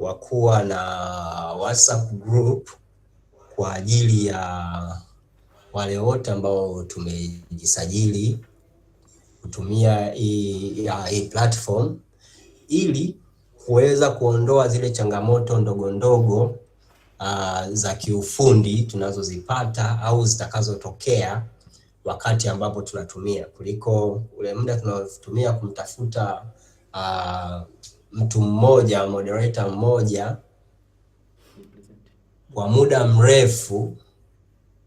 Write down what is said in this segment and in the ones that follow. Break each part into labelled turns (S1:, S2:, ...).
S1: wa kuwa na WhatsApp group kwa ajili ya wale wote ambao tumejisajili kutumia hii platform ili kuweza kuondoa zile changamoto ndogo ndogo za kiufundi tunazozipata au zitakazotokea wakati ambapo tunatumia, kuliko ule muda tunaotumia kumtafuta mtu mmoja, moderator mmoja kwa muda mrefu,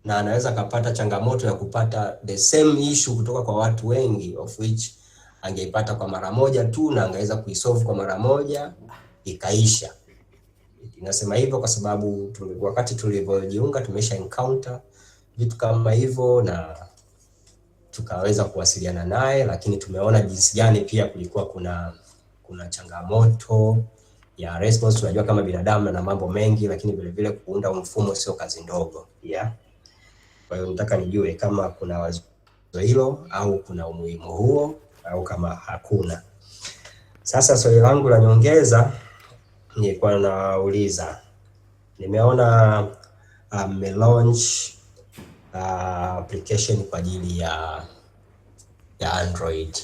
S1: na anaweza akapata changamoto ya kupata the same issue kutoka kwa watu wengi, of which angeipata kwa mara moja tu na angeweza kuisolve kwa mara moja ikaisha. Inasema hivyo kwa sababu wakati tulivyojiunga tumesha encounter vitu kama hivyo na tukaweza kuwasiliana naye, lakini tumeona jinsi gani pia kulikuwa kuna changamoto ya response. Tunajua kama binadamu na mambo mengi, lakini vile vile kuunda mfumo sio kazi ndogo, yeah. Kwa hiyo nataka nijue kama kuna wazo hilo au kuna umuhimu huo au kama hakuna. Sasa swali langu la nyongeza nilikuwa nauliza, nimeona mmelaunch application kwa ajili ya Android.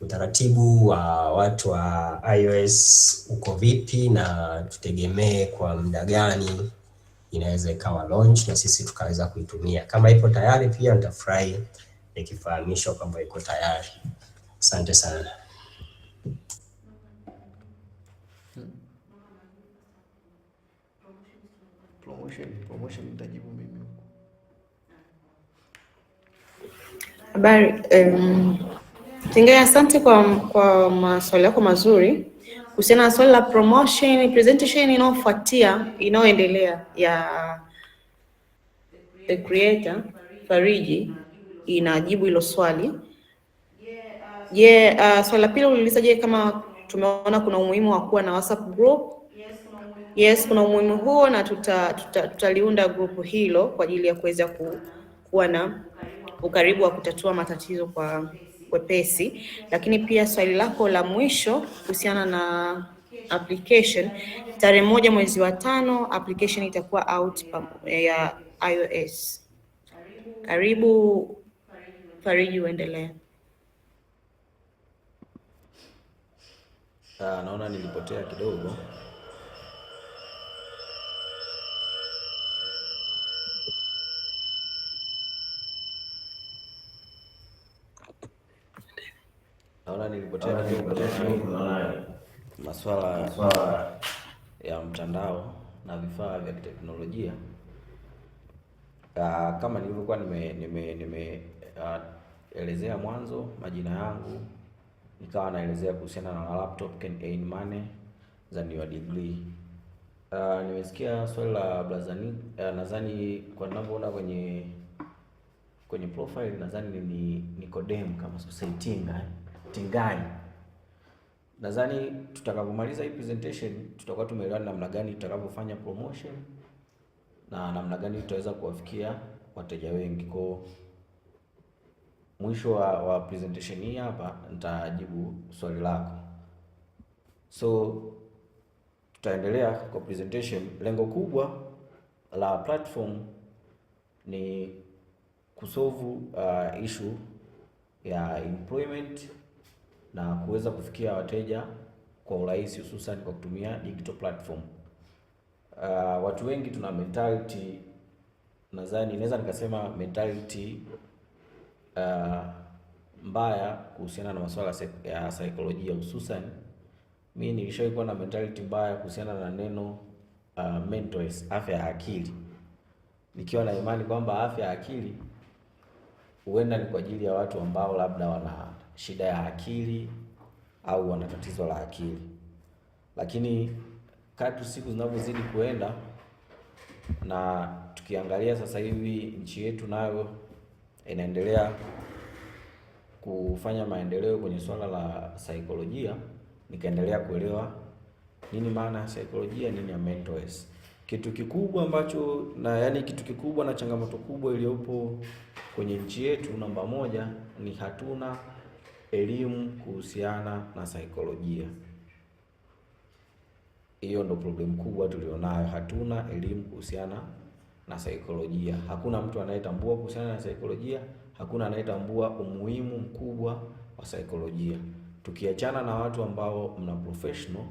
S1: Utaratibu wa watu wa iOS uko vipi na tutegemee kwa muda gani inaweza ikawa launch na sisi tukaweza kuitumia? Kama ipo tayari pia nitafurahi nikifahamishwa kwamba iko tayari. Asante sana.
S2: Promotion nitajibu mimi huko.
S3: Habari, Tengai, asante kwa maswali yako mazuri kuhusiana na swali la promotion. Presentation inayofuatia, inayoendelea ya the creator Fariji inajibu hilo swali. Je, swali la pili uliuliza, je, kama tumeona kuna umuhimu wa kuwa na WhatsApp group? Yes, kuna umuhimu huo na tutaliunda group hilo kwa ajili ya kuweza kuwa na ukaribu wa kutatua matatizo kwa wepesi. Lakini pia swali lako la mwisho kuhusiana na application, tarehe 1 mwezi wa 5 application itakuwa out ya iOS. Karibu Fariji, uendelee.
S4: Naona nilipotea kidogo. Naona nilipotea kidogo masuala ya mtandao na vifaa vya teknolojia. Kama nilivyokuwa nime nime nime elezea mwanzo majina yangu, nikawa naelezea kuhusiana na laptop can earn money than your degree. Nimesikia swali la Blazani, nadhani kwa ninavyoona kwenye profile nadhani ni Nikodem kama sikosei, Tinga Tingai. Nadhani tutakapomaliza hii presentation tutakuwa tumeelewa namna gani tutakavyofanya promotion na namna gani tutaweza kuwafikia wateja wengi. Kwa mwisho wa presentation hii hapa nitajibu swali lako. So tutaendelea kwa presentation. Lengo kubwa la platform ni kusolve issue ya employment na kuweza kufikia wateja kwa urahisi, hususan kwa kutumia digital platform. Watu wengi tuna mentality, nadhani naweza nikasema mentality mbaya kuhusiana na masuala ya saikolojia. Hususan mimi nilishawahi kuwa na mentality mbaya kuhusiana na neno mental health, afya ya akili, nikiwa na imani kwamba afya ya akili huenda ni kwa ajili ya watu ambao labda wana shida ya akili au wana tatizo la akili, lakini kadri siku zinavyozidi kuenda na tukiangalia sasa hivi nchi yetu nayo inaendelea kufanya maendeleo kwenye swala la saikolojia, nikaendelea kuelewa nini maana ya saikolojia, nini ya mental health. Kitu kikubwa ambacho na yani, kitu kikubwa na changamoto kubwa iliyopo kwenye nchi yetu, namba moja ni hatuna elimu kuhusiana na saikolojia. Hiyo ndo problem kubwa tulionayo, hatuna elimu kuhusiana na saikolojia. Hakuna mtu anayetambua kuhusiana na saikolojia, hakuna anayetambua umuhimu mkubwa wa saikolojia. Tukiachana na watu ambao mna professional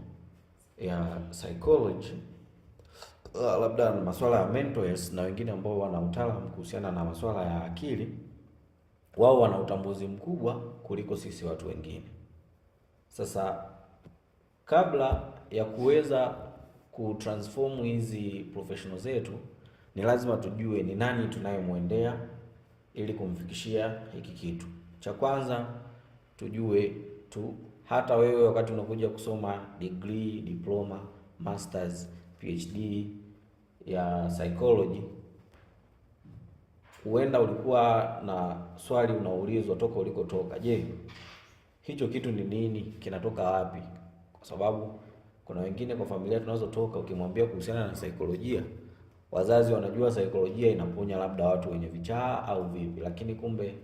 S4: ya psychology, labda masuala ya mental health na wengine ambao wana utaalamu kuhusiana na masuala ya akili, wao wana utambuzi mkubwa kuliko sisi watu wengine. Sasa kabla ya kuweza kutransform hizi professional zetu, ni lazima tujue ni nani tunayemwendea ili kumfikishia hiki kitu. Cha kwanza tujue tu, hata wewe wakati unakuja kusoma degree, diploma, masters, PhD ya psychology, huenda ulikuwa na swali unaulizwa toka ulikotoka. Je, hicho kitu ni nini? Kinatoka wapi? Kwa sababu kuna wengine kwa familia tunazotoka, ukimwambia kuhusiana na saikolojia, wazazi wanajua saikolojia inaponya labda watu wenye vichaa au vipi, lakini kumbe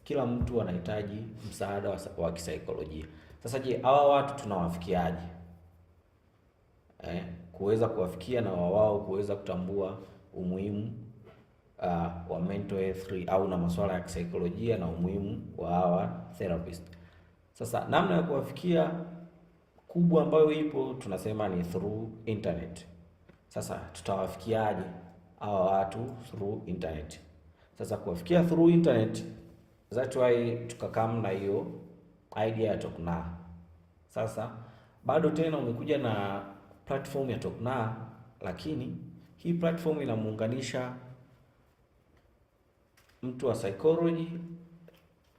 S4: kila mtu anahitaji msaada wa kisaikolojia. Sasa je, hawa watu tunawafikiaje? Kuweza kuwafikia na wao kuweza kutambua umuhimu wa mental health au na masuala ya kisaikolojia na umuhimu wa hawa therapist. Sasa namna ya kuwafikia kubwa ambayo ipo tunasema ni through internet. Sasa tutawafikiaje hawa watu through internet? Sasa kuwafikia through internet, that's why tukacome na hiyo idea ya Tokna. Sasa bado tena umekuja na platform ya Tokna, lakini hii platform inamuunganisha mtu wa psychology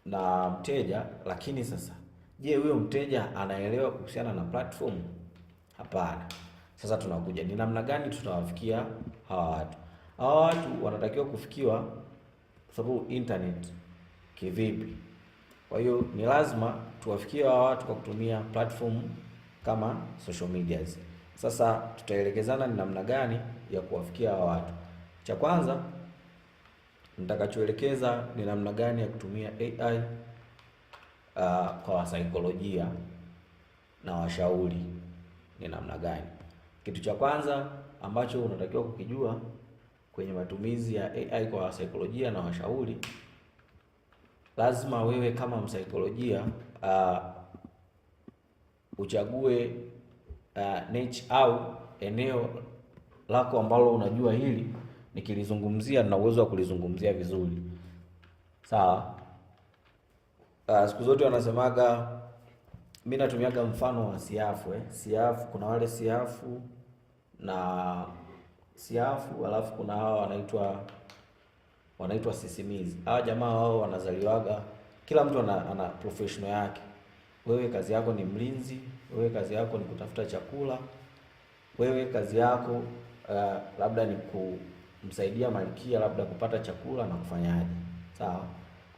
S4: na mteja. Lakini sasa, je, huyo mteja anaelewa kuhusiana na platform? Hapana. Sasa tunakuja ni namna gani tutawafikia hawa watu? Hawa watu wanatakiwa kufikiwa through internet kivipi? Kwa hiyo ni lazima tuwafikie hawa watu kwa kutumia platform kama social medias. Sasa tutaelekezana ni namna gani ya kuwafikia hawa watu. Cha kwanza nitakachoelekeza ni namna gani ya kutumia AI kwa wasaikolojia na washauri ni namna gani. Kitu cha kwanza ambacho unatakiwa kukijua kwenye matumizi ya AI kwa wasaikolojia na washauri, lazima wewe kama msaikolojia uchague niche au eneo lako ambalo unajua hili nikilizungumzia na uwezo wa kulizungumzia vizuri. Sawa. Siku zote wanasemaga, mimi natumiaga mfano wa siafu eh. Siafu, kuna wale siafu na siafu, alafu kuna hawa wanaitwa sisimizi. Hawa jamaa wao wanazaliwaga, kila mtu ana professional yake. Wewe kazi yako ni mlinzi, wewe kazi yako ni kutafuta chakula, wewe kazi yako labda ni kumsaidia malkia labda kupata chakula na kufanyaje. Sawa.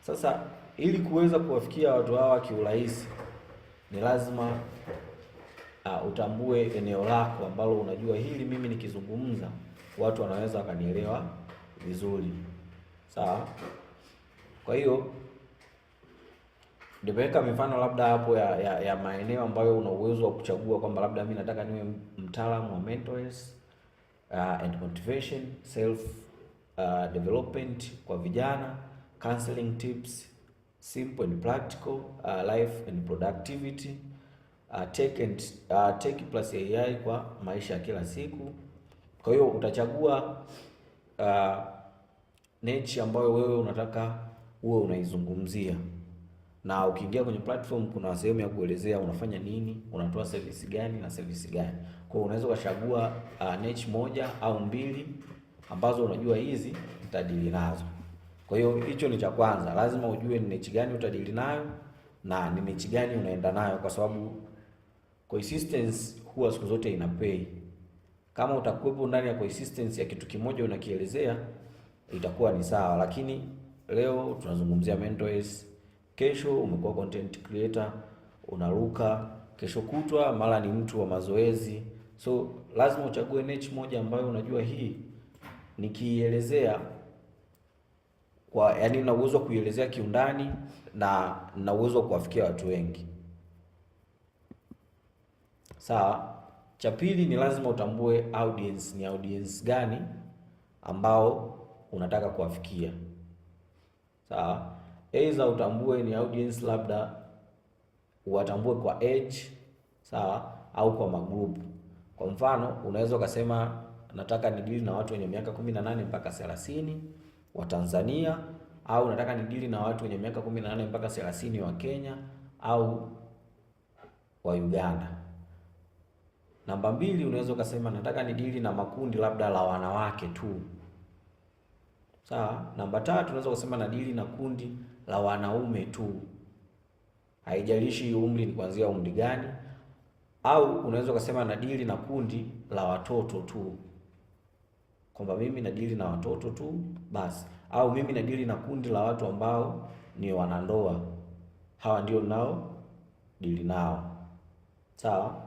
S4: Sasa ili kuweza kuwafikia watu hawa kiurahisi ni lazima utambue eneo lako ambalo unajua hili mimi nikizungumza watu wanaweza wakanielewa vizuri. Sawa. Kwa hiyo nimeweka mifano labda hapo ya maeneo ambayo una uwezo wa kuchagua kwamba labda mimi nataka niwe mtaalamu wa mental health and motivation, self development kwa vijana, counseling tips, simple and practical, life and productivity, tech plus AI kwa maisha ya kila siku. Kwa hiyo utachagua niche ambayo wewe unataka uwe unaizungumzia, na ukiingia kwenye platform kuna sehemu ya kuelezea unafanya nini, unatoa service gani na service gani. Kwa hiyo unaweza ukachagua niche moja au mbili ambazo unajua hizi nitadili nazo. Kwa hiyo hicho ni cha kwanza, lazima ujue ni niche gani utadili nayo na ni niche gani unaenda nayo, kwa sababu consistency huwa siku zote ina pay. Kama utakuwepo ndani ya consistency ya kitu kimoja unakielezea, itakuwa ni sawa, lakini leo tunazungumzia mental health, kesho umekuwa content creator unaruka, kesho kutwa mara ni mtu wa mazoezi. So lazima uchague niche moja ambayo unajua hii nikiielezea kwa, yani na uwezo wa kuielezea kiundani na na uwezo wa kuwafikia watu wengi. Sawa. Cha pili ni lazima utambue audience, ni audience gani ambao unataka kuwafikia. Sawa? Aidha utambue ni audience labda uwatambue kwa age, sawa, au kwa magrupu. Kwa mfano, unaweza ukasema nataka nidili na watu wenye miaka 18 mpaka 30 wa Tanzania, au nataka nidili na watu wenye miaka 18 mpaka 30 wa Kenya au wa Uganda. Namba mbili, unaweza ukasema nataka nidili na makundi labda la wanawake tu. Sawa. Namba tatu, unaweza kusema nadili na kundi la wanaume tu, haijalishi umri ni kuanzia umri gani. Au unaweza ukasema nadili na kundi la watoto tu, kwamba mimi nadili na watoto tu basi, au mimi nadili na kundi la watu ambao ni wanandoa, hawa ndio nao dili nao. Sawa.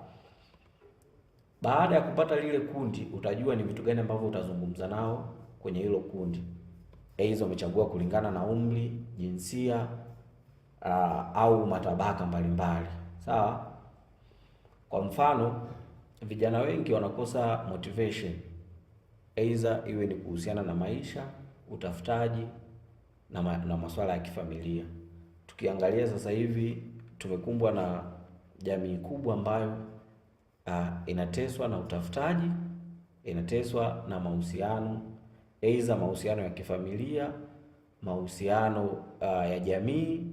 S4: Baada ya kupata lile kundi, utajua ni vitu gani ambavyo utazungumza nao kwenye hilo kundi. Aidha umechagua kulingana na umri, jinsia, au matabaka mbalimbali. Sawa. Kwa mfano, vijana wengi wanakosa motivation, aidha iwe ni kuhusiana na maisha, utafutaji na masuala ya kifamilia. Tukiangalia sasa hivi tumekumbwa na jamii kubwa ambayo inateswa na utafutaji, inateswa na mahusiano, aidha mahusiano ya kifamilia, mahusiano ya jamii,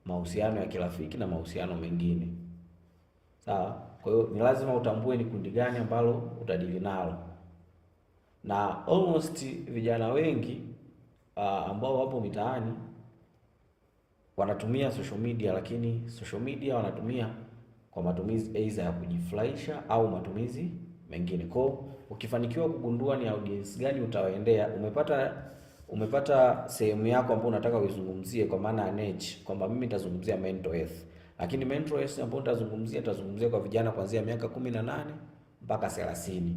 S4: mahusiano ya kirafiki na mahusiano mengine. Sawa? Kwa hiyo ni lazima utambue ni kundi gani ambalo utadili nalo, na almost vijana wengi ambao wapo mitaani wanatumia social media, lakini social media wanatumia kwa matumizi aidha ya kujifurahisha au matumizi mengine. Kwa ukifanikiwa kugundua ni audience gani utawaendea, umepata sehemu yako ambayo unataka uizungumzie, kwa maana ya niche, kwamba mimi nitazungumzia mental health, lakini mental health ambayo nitazungumzia kwa vijana kuanzia miaka 18 mpaka 30.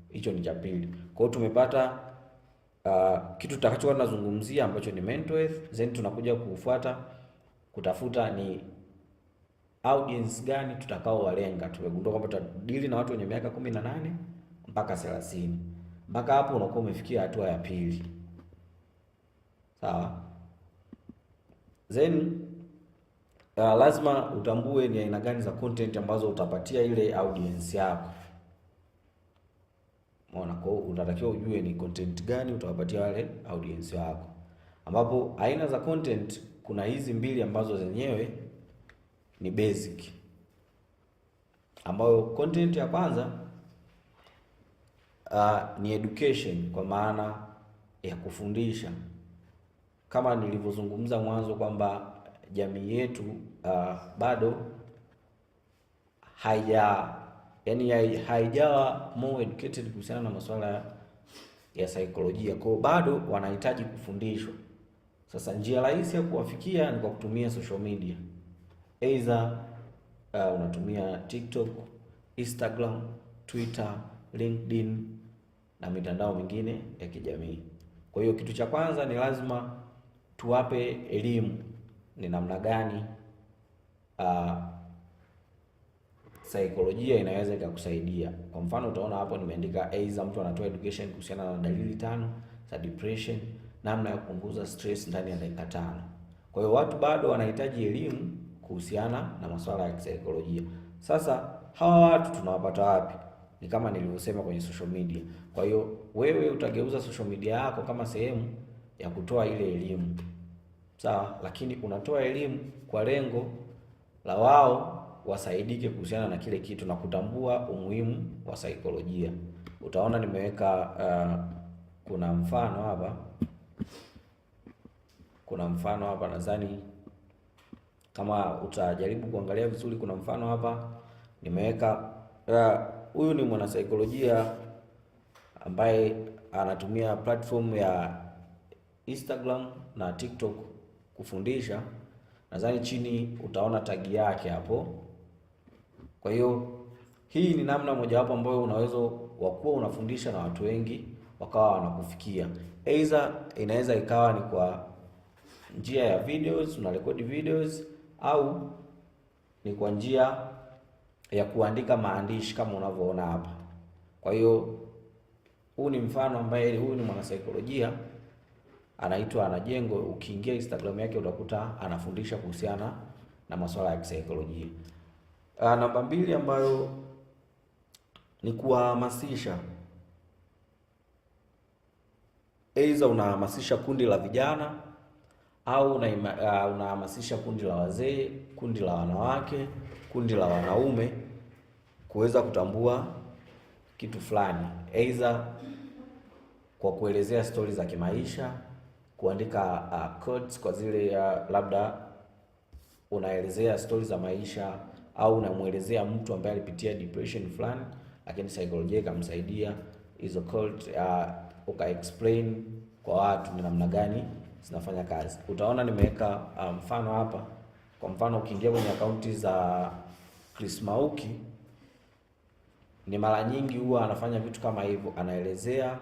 S4: Hicho ni cha pili. Kwa hiyo tumepata kitu tutakachokuwa tunazungumzia ambacho ni mental health, then tunakuja kufuata kutafuta ni audience gani tutakao walenga. Tumegundua kwamba tutadili na watu wenye miaka 18 mpaka 30. Mpaka hapo unakuwa umefikia hatua ya pili. Sawa? Then lazima utambue ni aina gani za content ambazo utapatia ile audience yako. Umeona, kwa hiyo unatakiwa ujue ni content gani utawapatia wale audience wako, ambapo aina za content kuna hizi mbili ambazo zenyewe ni basic, ambayo content ya kwanza ni education, kwa maana ya kufundisha, kama nilivyozungumza mwanzo kwamba jamii yetu bado haija yani haijawa more educated kuhusiana na masuala ya saikolojia, kwa hiyo bado wanahitaji kufundishwa. Sasa njia rahisi ya kuwafikia ni kwa kutumia social media, either unatumia TikTok, Instagram, Twitter, LinkedIn na mitandao mingine ya kijamii. Kwa hiyo kitu cha kwanza ni lazima tuwape elimu ni namna gani saikolojia inaweza ikakusaidia. Kwa mfano utaona hapo nimeandika aidha mtu anatoa education kuhusiana na dalili 5 za depression, namna ya kupunguza stress ndani ya dakika 5. Kwa hiyo watu bado wanahitaji elimu kuhusiana na masuala ya kisaikolojia. Sasa hawa watu tunawapata wapi? Ni kama nilivyosema kwenye social media. Kwa hiyo wewe utageuza social media yako kama sehemu ya kutoa ile elimu. Sawa, lakini unatoa elimu kwa lengo la wao wasaidike kuhusiana na kile kitu na kutambua umuhimu wa saikolojia. Utaona nimeweka kuna mfano hapa. Kuna mfano hapa, nadhani kama utajaribu kuangalia vizuri, kuna mfano hapa nimeweka. Huyu ni mwanasaikolojia ambaye anatumia platform ya Instagram na TikTok kufundisha. Nadhani chini utaona tagi yake hapo. Kwa hiyo hii ni namna mojawapo ambayo unaweza wa kuwa unafundisha na watu wengi wakawa wanakufikia. Aidha inaweza ikawa ni kwa njia ya videos, unarekodi videos, au ni kwa njia ya kuandika maandishi kama unavyoona hapa. Kwa hiyo huu ni mfano ambaye huyu ni mwanasaikolojia anaitwa Anajengo. Ukiingia Instagram yake utakuta anafundisha kuhusiana na masuala ya kisaikolojia. Namba mbili ambayo ni kuwahamasisha. Aidha unahamasisha kundi la vijana au unahamasisha kundi la wazee, kundi la wanawake, kundi la wanaume kuweza kutambua kitu fulani, aidha kwa kuelezea stori za kimaisha, kuandika codes kwa zile labda unaelezea stori za maisha au unamuelezea mtu ambaye alipitia depression fulani, lakini saikolojia ikamsaidia hizo code, uka explain kwa watu ni namna gani zinafanya kazi. Utaona nimeweka mfano hapa. Kwa mfano ukiingia kwenye akaunti za Chris Mauki ni mara nyingi huwa anafanya vitu kama hivyo, anaelezea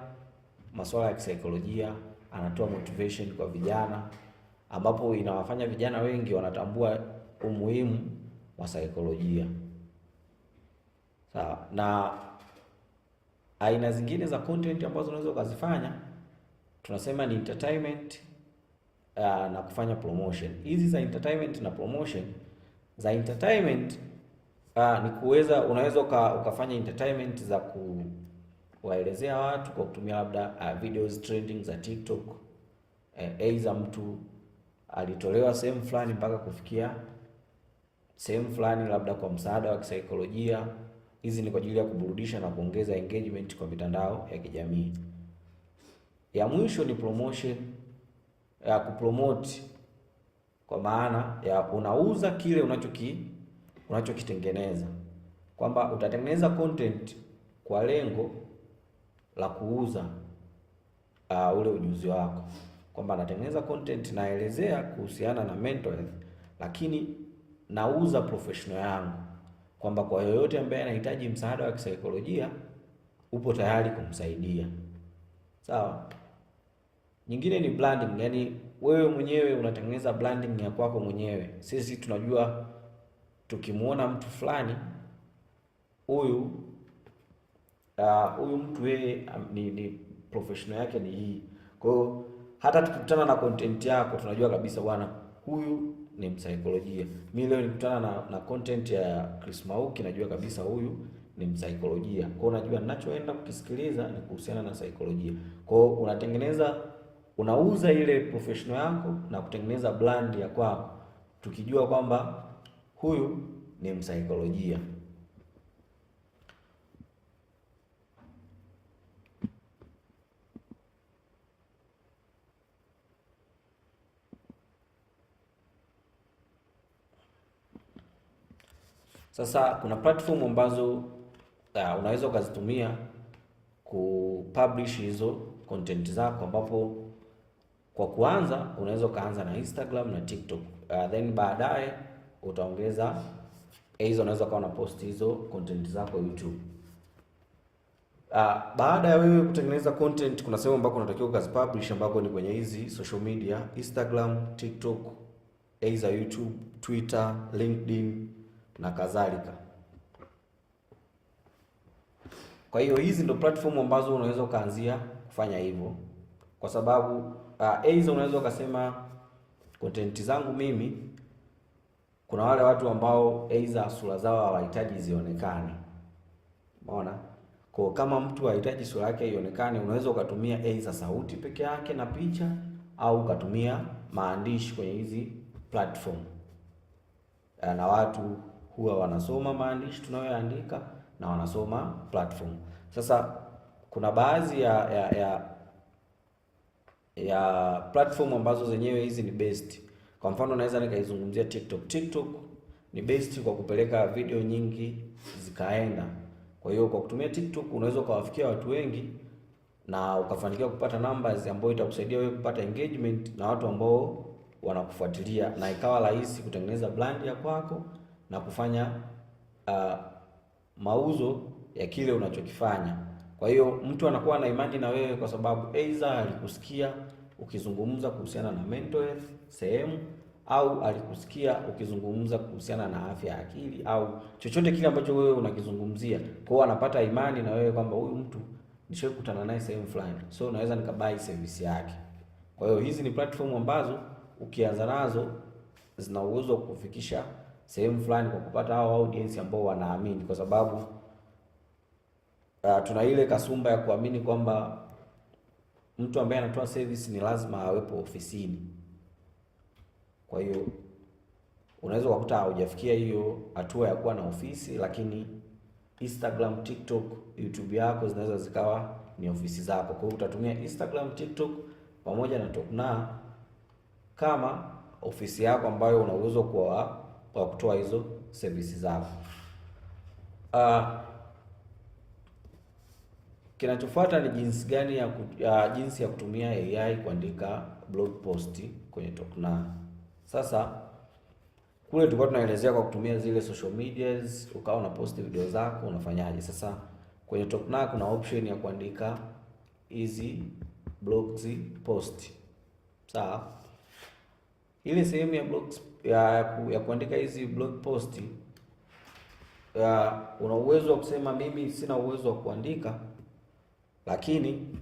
S4: masuala ya kisaikolojia, anatoa motivation kwa vijana, ambapo inawafanya vijana wengi wanatambua umuhimu wa saikolojia. Sawa. Na aina zingine za content ambazo unaweza ukazifanya tunasema ni entertainment na kufanya promotion. Hizi za entertainment na promotion, za entertainment ni kuweza unaweza ukafanya entertainment za kuwaelezea watu kwa kutumia labda videos trending za TikTok, aidha mtu alitolewa sehemu fulani mpaka kufikia sehemu fulani labda kwa msaada wa kisaikolojia. Hizi ni kwa ajili ya kuburudisha na kuongeza engagement kwa mitandao ya kijamii. Ya mwisho ni promotion, ya kupromote, kwa maana ya unauza kile unachokitengeneza, kwamba utatengeneza content kwa lengo la kuuza ule ujuzi wako, kwamba natengeneza content naelezea kuhusiana na mental health, lakini nauza professional yangu, kwamba kwa yoyote ambaye anahitaji msaada wa kisaikolojia upo tayari kumsaidia. Sawa. Nyingine ni branding, yani wewe mwenyewe unatengeneza branding ya kwako mwenyewe. Sisi tunajua tukimuona mtu fulani huyu huyu mtu yeye ni professional yake ni hii. Kwa hiyo hata tukikutana na content yako tunajua kabisa bwana huyu ni msaikolojia. Mimi leo nikutana na content ya Chris Mauki najua kabisa huyu ni msaikolojia. Kwa hiyo unajua ninachoenda kukisikiliza ni kuhusiana na saikolojia. Kwa hiyo unatengeneza, unauza ile professional yako na kutengeneza brand ya kwako, tukijua kwamba huyu ni msaikolojia. Sasa kuna platform ambazo unaweza ukazitumia kupublish hizo content zako, ambapo kwa kuanza unaweza ukaanza na Instagram na TikTok, then baadaye utaongeza hizo, unaweza ukawa na post hizo content zako YouTube. Baada ya wewe kutengeneza content, kuna sehemu ambako unatakiwa ukazipublish, ambako ni kwenye hizi social media: Instagram, TikTok, either YouTube, Twitter, LinkedIn na kadhalika. Kwa hiyo hizi ndo platform ambazo unaweza ukaanzia kufanya hivyo, kwa sababu either unaweza ukasema content zangu mimi, kuna wale watu ambao either sura zao hawahitaji zionekane. Umeona? Kwa kama mtu hahitaji sura yake ionekane, unaweza ukatumia either sauti peke yake na picha, au ukatumia maandishi kwenye hizi platform. Na watu huwa wanasoma maandishi tunayoandika na wanasoma platform. Sasa kuna baadhi ya platform ambazo zenyewe hizi ni best. Kwa mfano naweza nikaizungumzia TikTok. TikTok ni best kwa kupeleka video nyingi zikaenda. Kwa hiyo kwa kutumia TikTok unaweza ukawafikia watu wengi na ukafanikiwa kupata numbers ambayo itakusaidia wewe kupata engagement na watu ambao wanakufuatilia, na ikawa rahisi kutengeneza brand ya kwako na kufanya mauzo ya kile unachokifanya. Kwa hiyo mtu anakuwa na imani na wewe kwa sababu either alikusikia ukizungumza kuhusiana na mental health sehemu, au alikusikia ukizungumza kuhusiana na afya ya akili au chochote kile ambacho wewe unakizungumzia. Kwa hiyo anapata imani na wewe kwamba huyu mtu nishawahi kukutana naye sehemu fulani, so naweza nikabuy service yake. Kwa hiyo hizi ni platform ambazo ukianza nazo zina uwezo wa kukufikisha sehemu fulani kwa kupata hao audience ambao wanaamini, kwa sababu tuna ile kasumba ya kuamini kwamba mtu ambaye anatoa service ni lazima awepo ofisini. Kwa hiyo unaweza ukakuta haujafikia hiyo hatua ya kuwa na ofisi, lakini Instagram, TikTok, YouTube yako zinaweza zikawa ni ofisi zako. Kwa hiyo utatumia Instagram, TikTok pamoja na Topna kama ofisi yako ambayo una uwezo kwa kutoa hizo service zako. Kinachofuata ni jinsi gani ya jinsi ya kutumia AI kuandika blog post kwenye Topna. Sasa kule tulikuwa tunaelezea kwa kutumia zile social medias, ukawa unapost video zako unafanyaje. Sasa kwenye Topna kuna option ya kuandika hizi blogs post. Sawa? Ile sehemu ya blogs ya kuandika hizi blog post una uwezo wa kusema mimi sina uwezo wa kuandika, lakini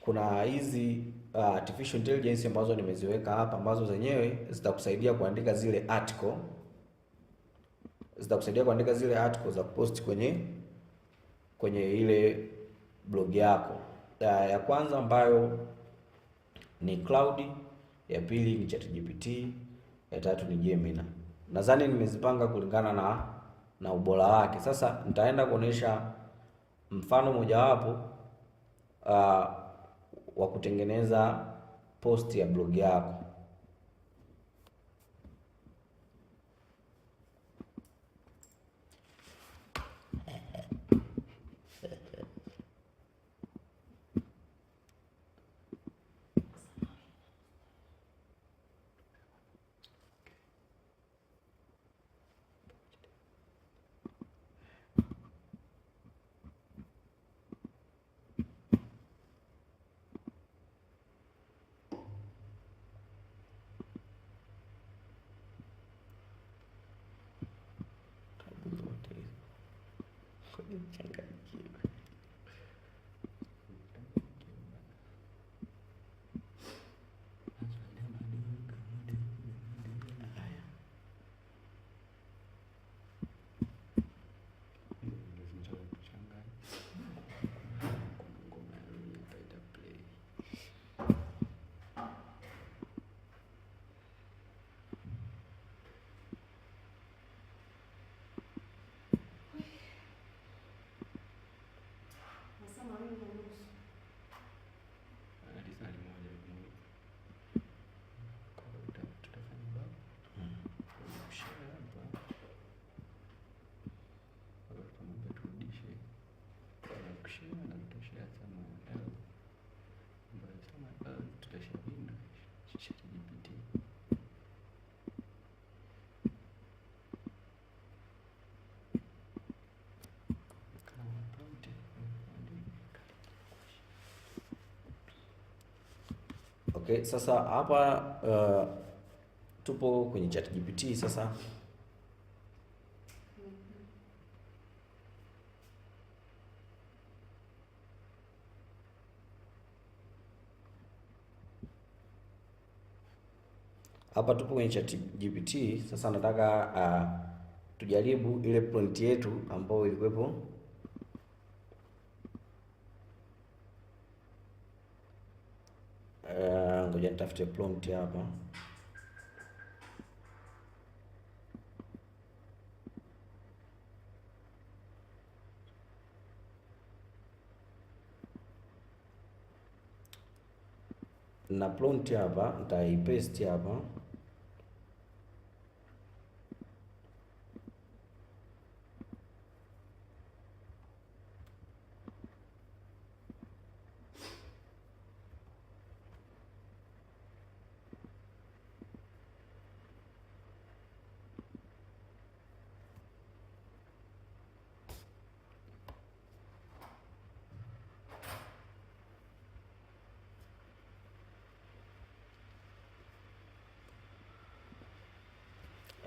S4: kuna hizi artificial intelligence ambazo nimeziweka hapa ambazo zenyewe zitakusaidia kuandika zile article, zitakusaidia kuandika zile article za kupost kwenye ile blog yako. Ya kwanza ambayo ni Claude, ya pili ni ChatGPT, ya tatu ni Gemini. Nadhani nimezipanga kulingana na ubora wake. Sasa nitaenda kuonesha mfano mojawapo wa kutengeneza post ya blog yako. Zote hizo. Ngoja nichanganyikiwe. Haya.
S2: Kuchanganya. Kuna ngoma ya Rumi hapa ita play. Hadi saa moja Kwa hiyo tutafanya babu. Kushare hapa. Kwa hiyo tutamwambia turudishe. Baada ya kushare na tutashare somewhere else. Ambayo somewhere else tutashare hii na ChatGPT. Kama una prompt, andika.
S4: Okay, sasa hapa tupo kwenye ChatGPT sasa. Hapa tupo kwenye ChatGPT sasa, nataka tujaribu ile prompt yetu ambayo ilikuwepo. Ngoja nitafute prompt hapa. Na prompt hapa nitaipaste hapa.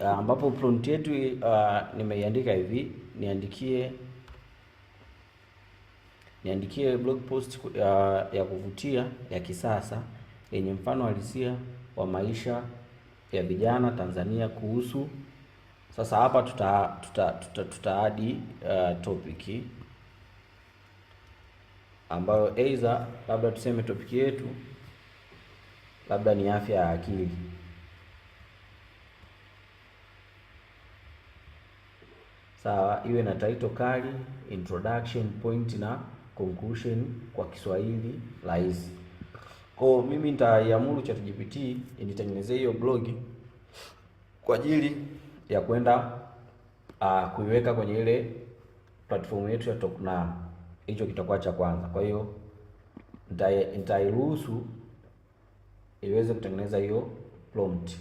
S4: Ambapo prompt yetu nimeiandika hivi: niandikie blog post ya kuvutia ya kisasa yenye mfano halisia wa maisha ya vijana Tanzania kuhusu. Sasa hapa tuta add topic ambayo either labda tuseme topic yetu labda ni afya ya akili. Sawa, iwe na title kali, introduction, point na conclusion kwa Kiswahili rahisi. Kwa mimi nitaiamuru ChatGPT initengenezee hiyo blog kwa ajili ya kwenda kuiweka kwenye ile platform yetu ya Tokna. Hicho kitakuwa cha kwanza. Kwa hiyo nitairuhusu iweze kutengeneza hiyo prompt.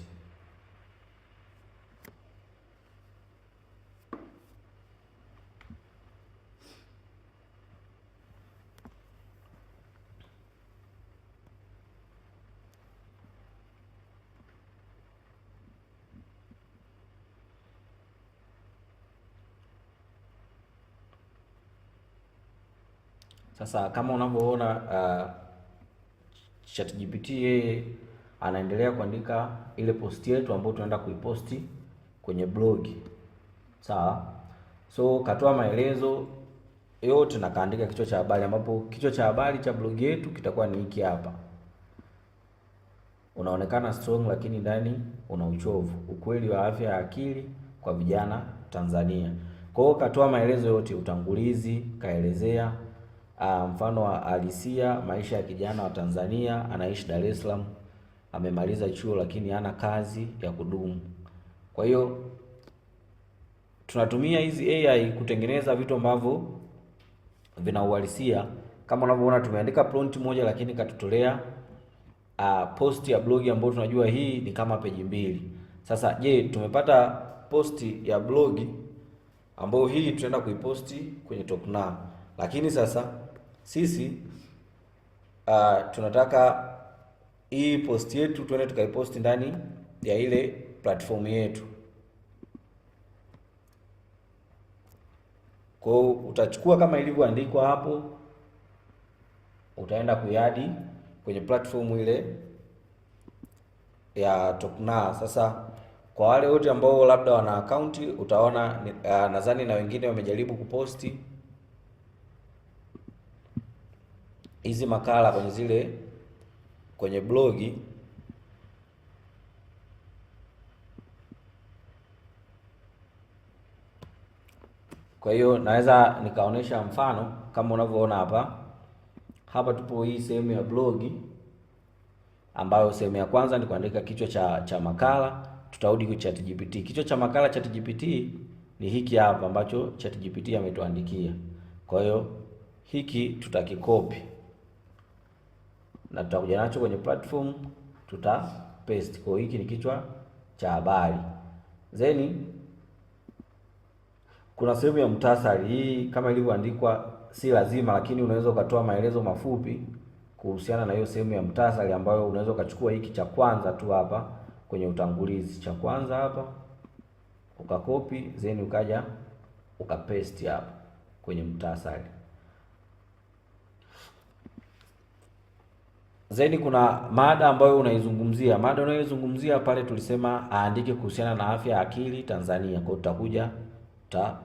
S4: Sasa kama unavyoona ChatGPT yeye anaendelea kuandika ile post yetu ambayo tunaenda kuiposti kwenye blog. Sawa? So katoa maelezo yote na kaandika kichwa cha habari, ambapo kichwa cha habari cha blog yetu kitakuwa ni hiki hapa. Unaonekana strong lakini ndani una uchovu. Ukweli wa afya ya akili kwa vijana Tanzania. Kwa hiyo katoa maelezo yote, utangulizi, kaelezea mfano wa halisia maisha ya kijana wa Tanzania anaishi Dar es Salaam, amemaliza chuo lakini hana kazi ya kudumu. Kwa hiyo tunatumia hizi AI kutengeneza vitu ambavyo vina uhalisia. Kama unavyoona tumeandika prompt moja, lakini katutolea post ya blog ambayo tunajua hii ni kama peji mbili. Sasa je, tumepata post ya blog ambayo hii tunaenda kuiposti kwenye Tokna, lakini sasa sisi tunataka hii post yetu tuende tukaiposti ndani ya ile platform yetu. Kwa hiyo utachukua kama ilivyoandikwa hapo, utaenda kuiadd kwenye platform ile ya Tokna. Sasa kwa wale wote ambao labda wana akaunti utaona nadhani na wengine wamejaribu kuposti hizi makala kwenye zile kwenye blogi. Kwa hiyo naweza nikaonesha mfano kama unavyoona hapa. Hapa tupo hii sehemu ya blogi ambayo sehemu ya kwanza ni kuandika kichwa cha makala. Tutarudi kwa ChatGPT. Kichwa cha makala ChatGPT ni hiki hapa ambacho ChatGPT ametuandikia. Kwa hiyo hiki tutakikopi na tutakuja nacho kwenye platform tuta paste. Kwa hiyo hiki ni kichwa cha habari. Then kuna sehemu ya muhtasari hii kama ilivyoandikwa si lazima, lakini unaweza ukatoa maelezo mafupi kuhusiana na hiyo sehemu ya muhtasari, ambayo unaweza ukachukua hiki cha kwanza tu hapa kwenye utangulizi, cha kwanza hapa ukakopi, then ukaja ukapaste hapa kwenye muhtasari. Then kuna mada ambayo unaizungumzia. Mada unayoizungumzia pale tulisema aandike kuhusiana na afya ya akili Tanzania. Kwa hiyo tutakuja ta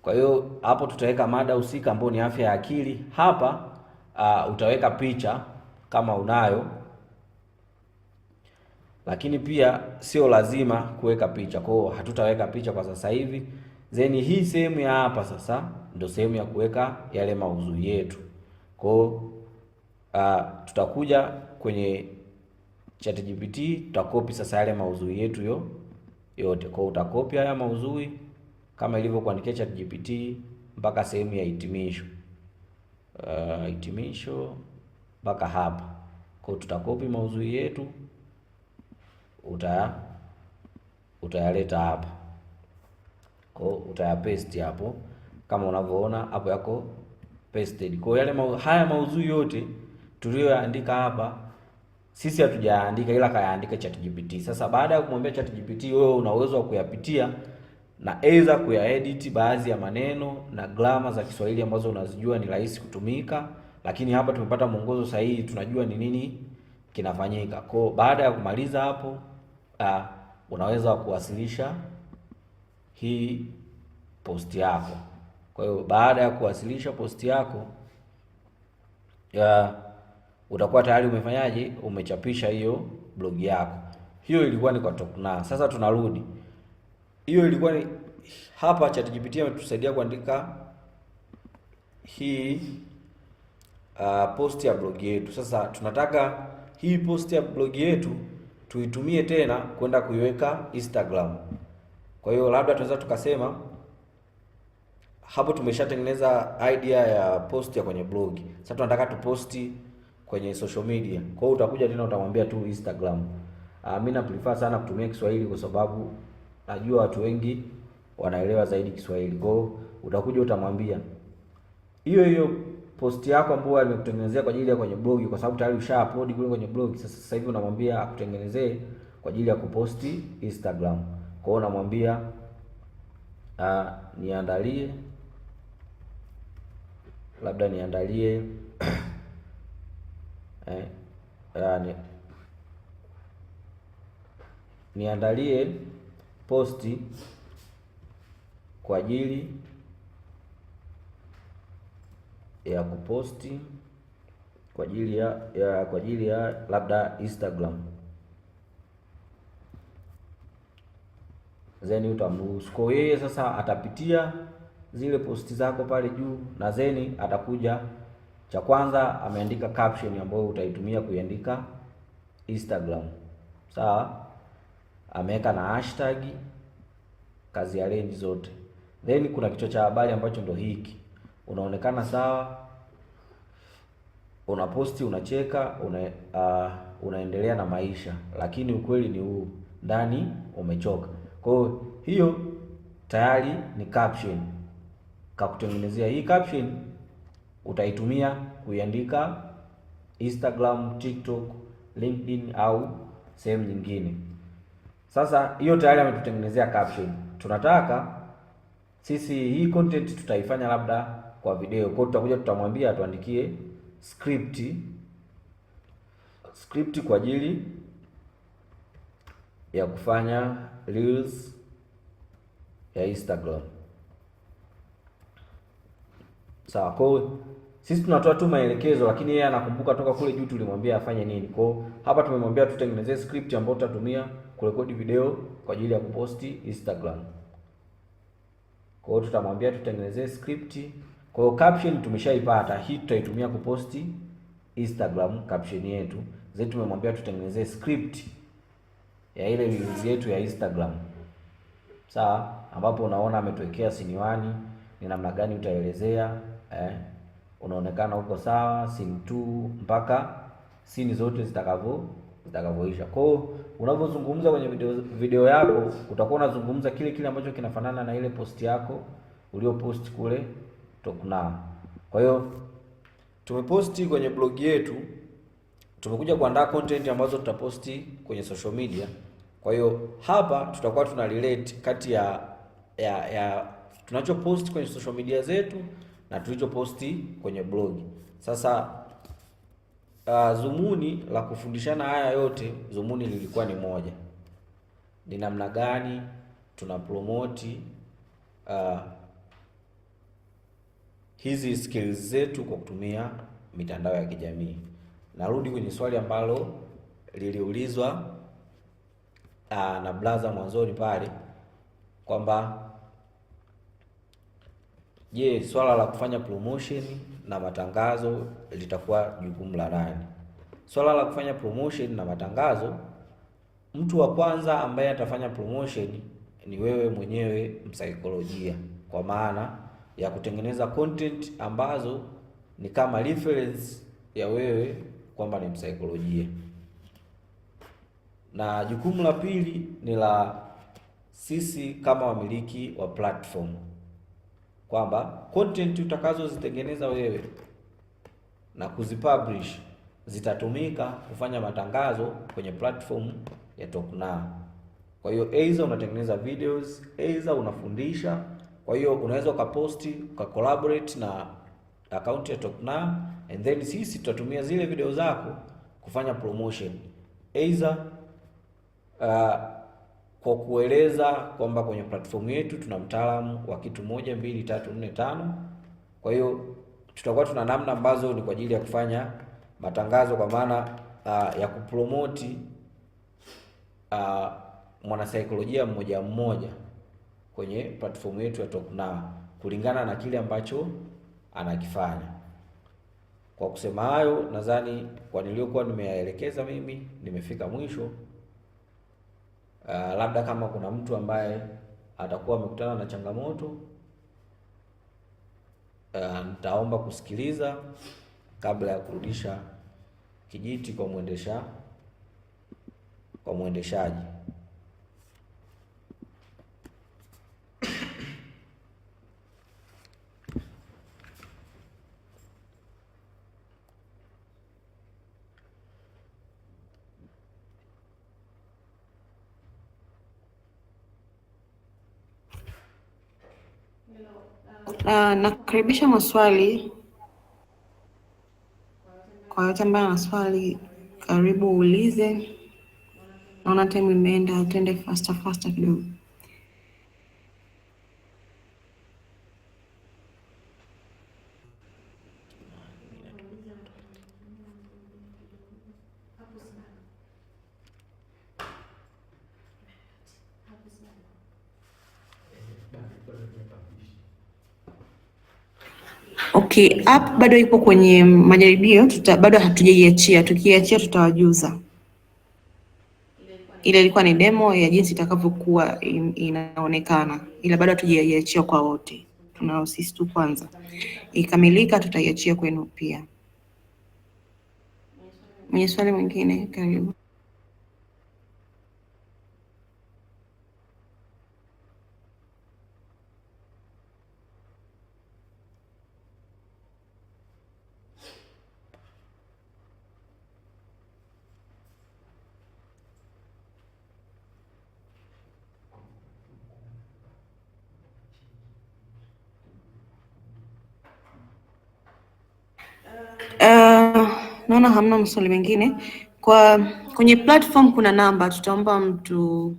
S4: Kwa hiyo hapo tutaweka mada husika ambayo ni afya ya akili. Hapa utaweka picha kama unayo, lakini pia sio lazima kuweka picha. Kwa hiyo hatutaweka picha kwa sasa hivi. Then hii sehemu ya hapa sasa ndio sehemu ya kuweka yale maudhui yetu. Kwa hiyo tutakuja kwenye ChatGPT tutakopi sasa yale maudhui yetu yote. Kwa hiyo utakopi haya maudhui kama ilivyokuandikia ChatGPT mpaka sehemu ya hitimisho. Hitimisho mpaka hapa. Kwa hiyo tutakopi maudhui yetu utayaleta hapa. Kwa hiyo utayapaste hapo kama unavyoona hapo yako pasted. Kwa hiyo yale haya maudhui yote tuliyoyaandika hapa sisi hatujaandika, ila kayaandika ChatGPT. Sasa baada ya kumwambia ChatGPT, wewe una uwezo wa kuyapitia na aidha kuyaedit baadhi ya maneno na grammar za Kiswahili ambazo unazijua ni rahisi kutumika, lakini hapa tumepata mwongozo sahihi, tunajua ni nini kinafanyika. Kwa baada ya kumaliza hapo, unaweza kuwasilisha hii posti yako. Kwa hiyo baada ya kuwasilisha posti yako utakuwa tayari umefanyaje? Umechapisha hiyo blog yako. Hiyo ilikuwa ni kwa Tokna. Sasa tunarudi, hiyo ilikuwa ni hapa ChatGPT ametusaidia kuandika hii post ya blog yetu. Sasa tunataka hii post ya blog yetu tuitumie tena kwenda kuiweka Instagram. Kwa hiyo labda tunaweza tukasema hapo tumeshatengeneza idea ya post ya kwenye blog. Sasa tunataka tuposti kwenye social media. Kwa hiyo utakuja tena utamwambia tu Instagram. Mimi na prefer sana kutumia Kiswahili kwa sababu najua watu wengi wanaelewa zaidi Kiswahili. Kwa hiyo utakuja utamwambia hiyo hiyo post yako ambayo amekutengenezea kwa ajili ya kwenye blog, kwa sababu tayari usha upload kule kwenye blog. Sasa hivi unamwambia akutengenezee kwa ajili ya kuposti Instagram. Kwa hiyo unamwambia niandalie labda niandalie niandalie posti kwa ajili ya kuposti kwa ajili ya kwa ajili ya labda Instagram, then utamruhusu. Kwa yeye sasa atapitia zile posti zako pale juu na zeni atakuja, cha kwanza ameandika caption ambayo utaitumia kuiandika Instagram, sawa. Ameweka na hashtag, kazi ya range zote, then kuna kichwa cha habari ambacho ndo hiki, unaonekana sawa, unaposti, unacheka, unaendelea na maisha, lakini ukweli ni huu, ndani umechoka. Kwa hiyo hiyo tayari ni caption kakutengenezea. Hii caption utaitumia kuiandika Instagram, TikTok, LinkedIn au sehemu nyingine. Sasa hiyo tayari ametutengenezea caption. Tunataka sisi hii content tutaifanya labda kwa video. Kwa hiyo tutakuja tutamwambia atuandikie script kwa ajili ya kufanya reels ya Instagram. Sawa, kwa hiyo sisi tunatoa tu maelekezo, lakini yeye anakumbuka toka kule juu tulimwambia afanye nini. Kwa hiyo hapa tumemwambia tutengenezee script ambayo tutatumia kurekodi video kwa ajili ya kuposti Instagram. Kwa hiyo tutamwambia tutengenezee script. Kwa hiyo caption tumeshaipata, hii tutaitumia kuposti Instagram caption yetu. Zaidi tumemwambia tutengenezee script ya ile reels yetu ya Instagram. Sawa, ambapo unaona ametuwekea scene 1 ni namna gani utaelezea, unaonekana uko sawa, scene 2 mpaka scene zote zitakavyoisha. Kwa hiyo unavyozungumza kwenye video yako utakuwa unazungumza kile kile ambacho kinafanana na ile post yako uliopost kule Tokna. Kwa hiyo tumeposti kwenye blog yetu, tumekuja kuandaa content ambazo tutaposti kwenye social media. Kwa hiyo hapa tutakuwa tuna relate kati ya tunachopost kwenye social media zetu na tulichoposti kwenye blog. Sasa dhumuni la kufundishana haya yote, dhumuni lilikuwa ni moja, ni namna gani tuna promote hizi skills zetu kwa kutumia mitandao ya kijamii. Narudi kwenye swali ambalo liliulizwa na blaza mwanzoni pale kwamba je, swala la kufanya promotion na matangazo litakuwa jukumu la nani? Swala la kufanya promotion na matangazo, mtu wa kwanza ambaye atafanya promotion ni wewe mwenyewe msaikolojia, kwa maana ya kutengeneza content ambazo ni kama reference ya wewe kwamba ni msaikolojia. Na jukumu la pili ni la sisi kama wamiliki wa platform kwamba content utakazozitengeneza wewe na kuzipublish zitatumika kufanya matangazo kwenye platform ya Topnow. Kwa hiyo either unatengeneza videos, either unafundisha. Kwa hiyo unaweza ukaposti, ukacollaborate na akaunti ya Topnow and then sisi tutatumia zile video zako kufanya promotion either kwa kueleza kwamba kwenye platform yetu tuna mtaalamu wa kitu 1 2 3 4 5. Kwa hiyo tutakuwa tuna namna ambazo ni kwa ajili ya kufanya matangazo kwa maana ya kupromoti mwanasaikolojia mmoja mmoja kwenye platform yetu ya Topnow kulingana na kile ambacho anakifanya. Kwa kusema hayo, nadhani kwa niliyokuwa nimeyaelekeza mimi nimefika mwisho. Labda kama kuna mtu ambaye atakuwa amekutana na changamoto, nitaomba kusikiliza kabla ya kurudisha kijiti kwa mwendeshaji.
S3: Nakaribisha maswali kwa yote ambaye ana swali, karibu uulize. Naona time imeenda, twende faster faster kidogo. Okay, app bado ipo kwenye majaribio, bado hatujaiachia. Tukiachia tutawajuza. Ile ilikuwa ni demo ya jinsi itakavyokuwa inaonekana, ila bado hatujaiachia kwa wote. Tunao sisi tu kwanza. Ikamilika tutaiachia kwenu pia. Mwenye swali mwingine, karibu. Naona hamna maswali mengine. Kwa kwenye platform kuna namba, tutaomba mtu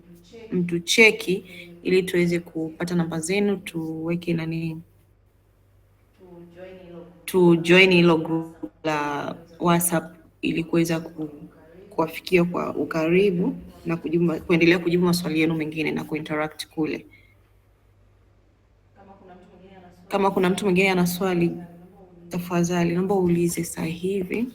S3: cheki ili tuweze kupata namba zenu, tuweke nani, tu join hilo group la WhatsApp ili kuweza kuwafikia kwa ukaribu na kuendelea kujibu maswali yenu mengine na kuinteract kule. Kama kuna mtu mwingine ana swali, tafadhali naomba uulize sasa hivi.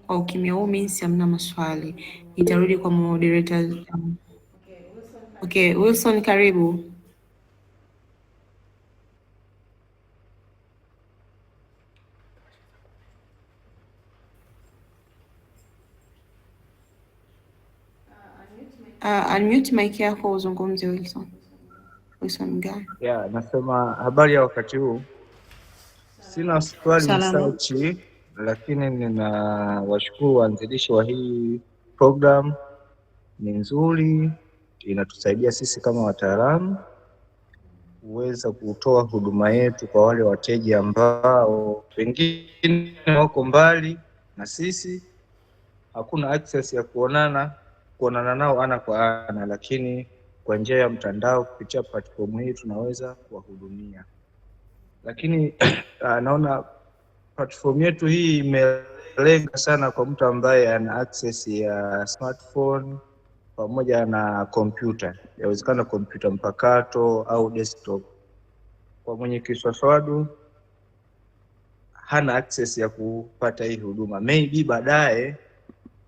S3: Kwa ukimya huu means hamna maswali. Nitarudi kwa moderator. Okay, Wilson karibu. Unmute mic yako uzungumze Wilson. Wilson Mgaya.
S5: Yeah, nasema habari ya wakati huu. Sina swali msachi, lakini ninawashukuru waanzilishi wa hii program. Ni nzuri, inatusaidia sisi kama wataalamu kuweza kutoa huduma yetu kwa wale wateja ambao pengine wako mbali na sisi, hakuna access ya kuonana nao ana kwa ana, lakini kwa njia ya mtandao kupitia platform hii tunaweza kuwahudumia. Lakini naona platform yetu hii imelenga sana kwa mtu ambaye ana access ya smartphone pamoja na kompyuta, yawezekana kompyuta mpakato au desktop. Kwa mwenye kiswaswadu hana access ya kupata hii huduma, maybe baadaye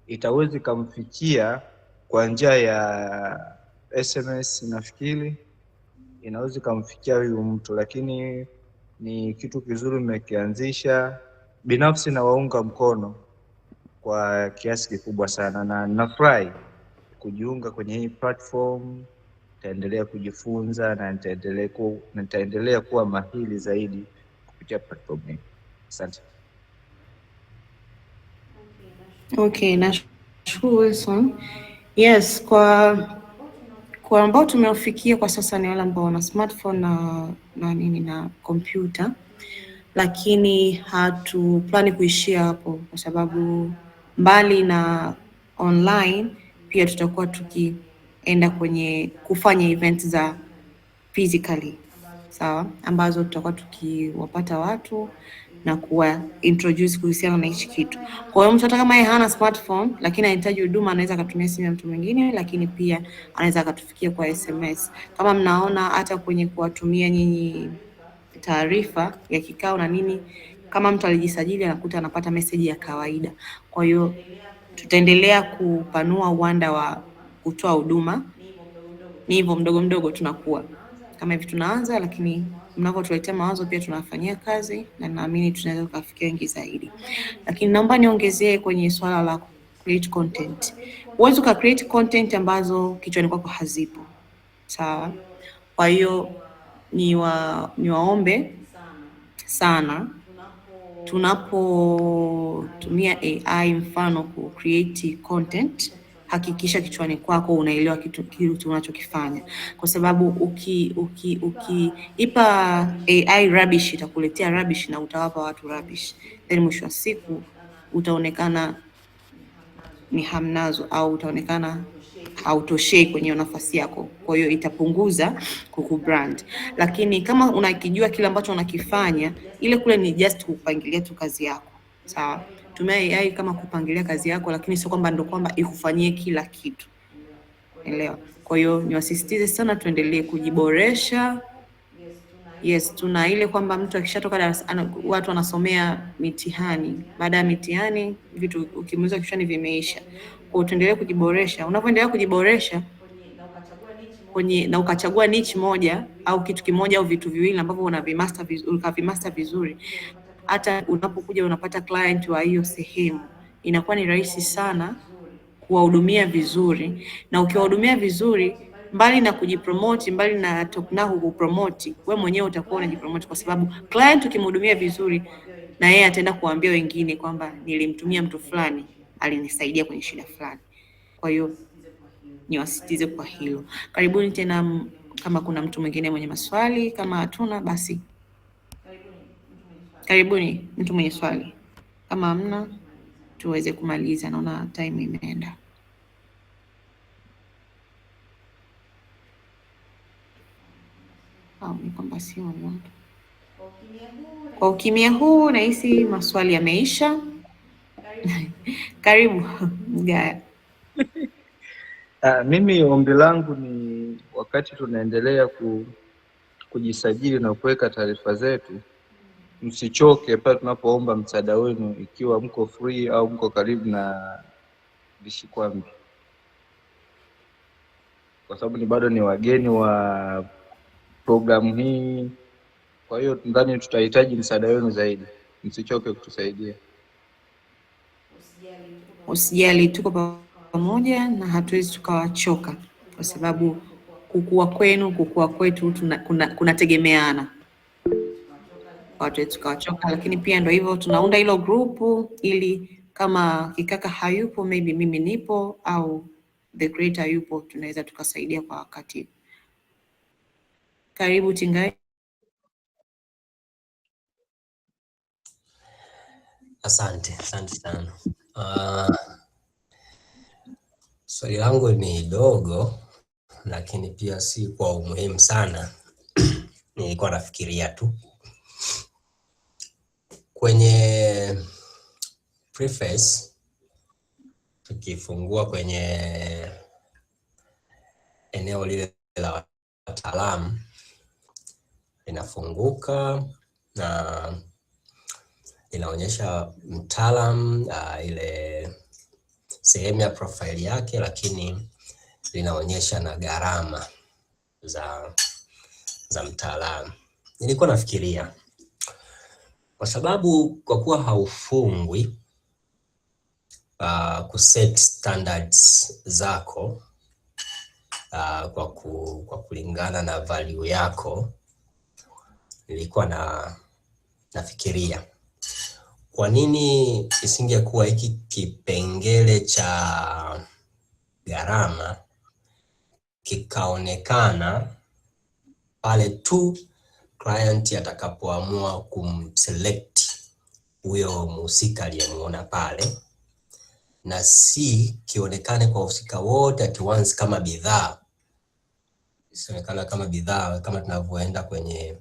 S5: itaweza ikamfikia kwa njia ya SMS, nafikiri inaweza ikamfikia huyu mtu, lakini ni kitu kizuri mmekianzisha. Binafsi nawaunga mkono kwa kiasi kikubwa sana, na nafurahi kujiunga kwenye hii platform. Nitaendelea kujifunza na nitaendelea kuwa mahiri zaidi kupitia platform hii. Asante.
S3: Okay, nashukuru Wilson. Yes, kwa ambao tumewafikia kwa sasa ni wale ambao wana smartphone na nini na kompyuta, lakini hatuplani kuishia hapo, kwa sababu mbali na online pia tutakuwa tukienda kwenye kufanya events za physically, sawa, ambazo tutakuwa tukiwapata watu na kuwa introduce kuhusiana na hichi kitu. Kwa hiyo mtu hata kama yeye hana smartphone lakini anahitaji huduma, anaweza akatumia simu ya mtu mwingine, lakini pia anaweza akatufikia kwa SMS. Kama mnaona hata kwenye kuwatumia nyinyi taarifa ya kikao na nini, kama mtu alijisajili anakuta anapata message ya kawaida. Kwa hiyo tutaendelea kupanua uwanda wa kutoa huduma, ni hivyo mdogo mdogo tunakuwa kama hivi tunaanza, lakini mnavyotuletea mawazo pia tunafanyia kazi na naamini tunaweza tukafikia wengi zaidi. Lakini naomba niongezee kwenye swala la create content. Huwezi uka create content ambazo kichwani kwako hazipo, sawa? Kwa hiyo niwaombe sana tunapotumia AI mfano ku create content, hakikisha kichwani kwako unaelewa kitu unachokifanya, kwa sababu ukiipa AI rubbish itakuletea rubbish na utawapa watu rubbish, then mwisho wa siku utaonekana ni hamnazo au utaonekana hautoshei kwenye nafasi yako, kwa hiyo itapunguza kukubrand. Lakini kama unakijua kile ambacho unakifanya, ile kule ni just kupangilia tu kazi yako, sawa. Tumia AI kama kupangilia kazi yako, lakini sio kwamba ndo kwamba ikufanyie kila kitu, elewa. Kwa hiyo niwasisitize sana, tuendelee kujiboresha. Yes, tuna ile kwamba mtu akishatoka darasa, watu wanasomea mitihani. Baada ya mitihani vitu ukimuuliza kichwani vimeisha. Kwa hiyo tuendelee kujiboresha. Unapoendelea kujiboresha kwenye na ukachagua niche moja au kitu kimoja au vitu viwili ambavyo unavimaster vizuri, ukavimaster vizuri, hata unapokuja unapata client wa hiyo sehemu, inakuwa ni rahisi sana kuwahudumia vizuri, na ukiwahudumia vizuri, mbali na kujipromote, mbali na Topnahu kupromote, we mwenyewe utakuwa unajipromote, kwa sababu client ukimhudumia vizuri, na yeye ataenda kuwaambia wengine kwamba nilimtumia mtu fulani alinisaidia kwenye shida fulani. Kwa hiyo niwasisitize kwa hilo. Karibuni tena kama kuna mtu mwingine mwenye maswali. Kama hatuna basi karibuni mtu mwenye swali. Kama hamna tuweze kumaliza, naona time imeenda. Au ni kwamba sio watu. Kwa ukimya huu nahisi maswali yameisha. Karibu Mgaya.
S5: Mimi ombi langu ni wakati tunaendelea kujisajili na kuweka taarifa zetu, msichoke pale tunapoomba msaada wenu, ikiwa mko free au mko karibu na Vishikwambi, kwa sababu ni bado ni wageni wa programu hii. Kwa hiyo nadhani tutahitaji msaada wenu zaidi, msichoke kutusaidia.
S3: Usijali, tuko pamoja na hatuwezi tukawachoka, kwa sababu kukua kwenu, kukua kwetu kunategemeana. Hatuwezi tukawachoka, lakini pia ndio hivyo, tunaunda hilo grupu ili kama kikaka hayupo, maybe mimi nipo au the creator yupo, tunaweza tukasaidia kwa wakati. Karibu Tingai.
S1: Asante, asante sana. Swali langu ni dogo, lakini pia si kwa umuhimu sana. Nilikuwa nafikiria tu kwenye preface, tukifungua kwenye eneo lile la wataalamu linafunguka na inaonyesha mtaalam ile sehemu ya profile yake, lakini linaonyesha na gharama za mtaalamu. Nilikuwa nafikiria kwa sababu kwa kuwa haufungwi, Kuset standards zako kwa kulingana na value yako, nilikuwa na nafikiria kwa nini isingekuwa hiki kipengele cha gharama kikaonekana pale tu client atakapoamua kumselect huyo mhusika aliyemuona pale, na si kionekane kwa wahusika wote at once kama bidhaa, isionekana kama bidhaa kama tunavyoenda kwenye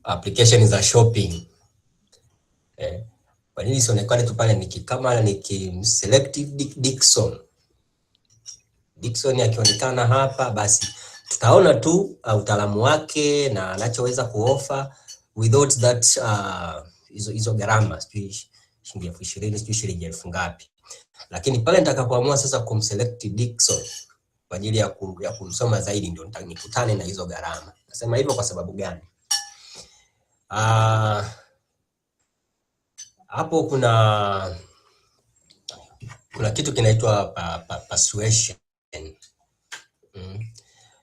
S1: application za shopping. Kwa nini isionekane tu pale kama nikimselect Dickson, Dickson akionekana hapa, basi tutaona tu utaalamu wake na anachoweza kuoffer without that hizo hizo gharama, sijui shilingi 20,000, sijui shilingi elfu ngapi. Lakini pale nitakapoamua sasa kumselect Dickson kwa ajili ya kumsoma zaidi, ndio nikutane na hizo gharama. Nasema hivyo kwa sababu gani? Hapo kuna kitu kinaitwa persuasion.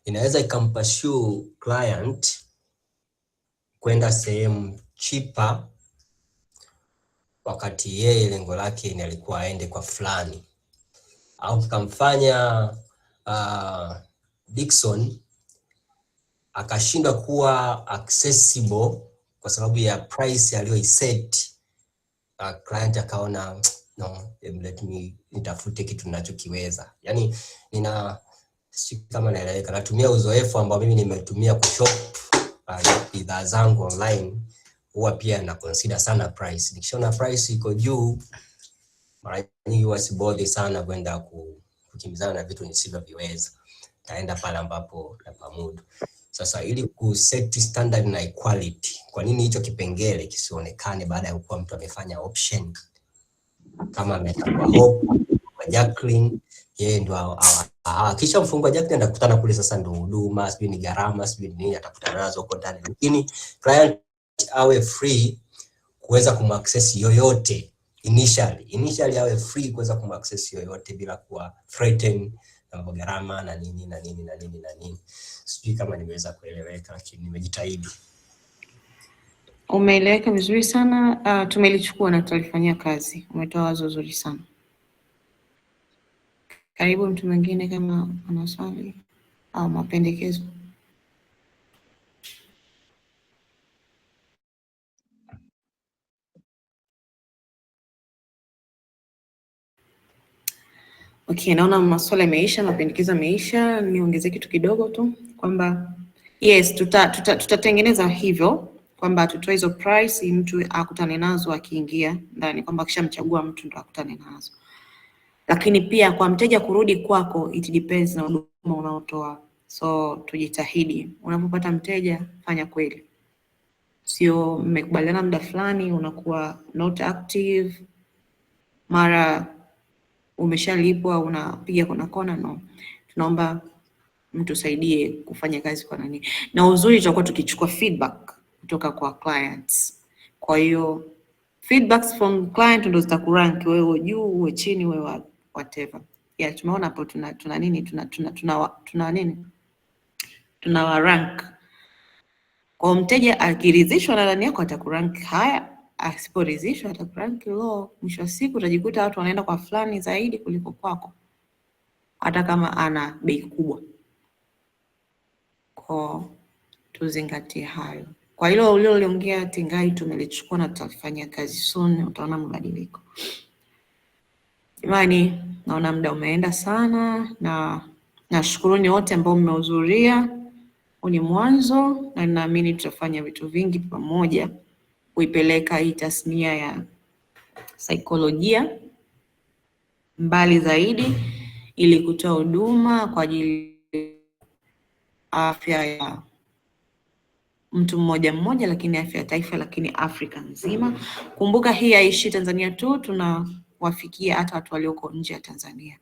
S1: Inaweza ikampursue client kwenda sehemu cheaper wakati yeye lengo lake ni alikuwa aende kwa fulani, au kikamfanya Dickson akashindwa kuwa accessible kwa sababu ya price aliyoiset. Client akaona, no, let me nitafute kitu ninachokiweza. Yani nina si kama naeleweka, natumia uzoefu ambao mimi nimetumia kushop bidhaa zangu online, huwa pia na consider sana price. Nikishaona price iko juu, mara nyingi huwa sibother sana kwenda kukimbizana na vitu nisivyoviweza, taenda pale ambapo napamudu. Sasa ili kuset standard na equality, kwa nini hicho kipengele kisionekane baada ya kuwa mtu amefanya option? Kama ameenda kwa Hope, kwa Jacqueline, yeye ndo kisha mfungwa Jacqueline atakutana kule, sasa ndo huduma, sijui ni gharama, sijui ni nini atakutana nazo huko ndani, lakini client awe free kuweza kumaccess yoyote initially, initially awe free kuweza kumaccess yoyote bila kuwa threatened na mambo gharama na nini na nini na nini na nini. Sijui kama nimeweza kueleweka, lakini nimejitahidi.
S3: Umeeleweka vizuri sana. Tumelichukua na tutalifanyia kazi. Umetoa wazo zuri sana. Karibu mtu mwingine kama ana swali au mapendekezo. Okay, naona maswali yameisha, mapendekezo yameisha. Niongezee kitu kidogo tu kwamba yes, tutatengeneza hivyo kwamba tutoe hizo price mtu akutane nazo akiingia ndani, kwamba akishamchagua mtu ndo akutane nazo. Lakini pia kwa mteja kurudi kwako, it depends na huduma unaotoa. So tujitahidi, unapopata mteja fanya kweli, sio mmekubaliana muda fulani unakuwa not active, mara umeshalipwa unapiga kona kona. No, tunaomba mtusaidie kufanya kazi kwa nani, na uzuri tutakuwa tukichukua feedback kutoka kwa clients. Kwa hiyo feedbacks from client ndo zitakurank wewe uwe juu uwe chini uwe whatever. Yeah, tumeona hapo tuna nini tuna nini tuna wa rank. Kwa mteja akiridhishwa na nani yako atakurank haya, asiporidhishwa atakurank low. Mwisho wa siku utajikuta watu wanaenda kwa fulani zaidi kuliko kwako, hata kama ana bei kubwa. Kwa tuzingatie hayo. Kwa hilo uliloliongea Tingai, tumelichukua na tutalifanyia kazi soon, utaona mabadiliko. Jamani, naona muda umeenda sana, na nashukuruni wote ambao mmehudhuria. Huu ni mwanzo na ninaamini tutafanya vitu vingi pamoja kuipeleka hii tasnia ya saikolojia mbali zaidi ili kutoa huduma kwa ajili afya ya mtu mmoja mmoja, lakini afya ya taifa, lakini Afrika nzima. Kumbuka hii haishi Tanzania tu, tunawafikia hata watu walioko nje ya Tanzania.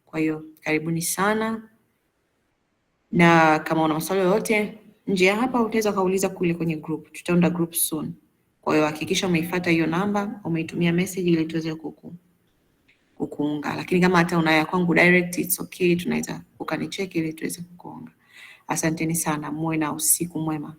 S3: Kwa hiyo karibuni sana, na kama una maswali yoyote nje ya hapa utaweza kauliza kule kwenye group. Tutaunda group soon. Kwa hiyo hakikisha umeifuata hiyo namba, umeitumia message ili tuweze kukuunga. Lakini kama hata una ya kwangu direct, it's okay, tunaweza ukanicheki ili tuweze kukuunga. Asanteni sana, muwe na usiku mwema.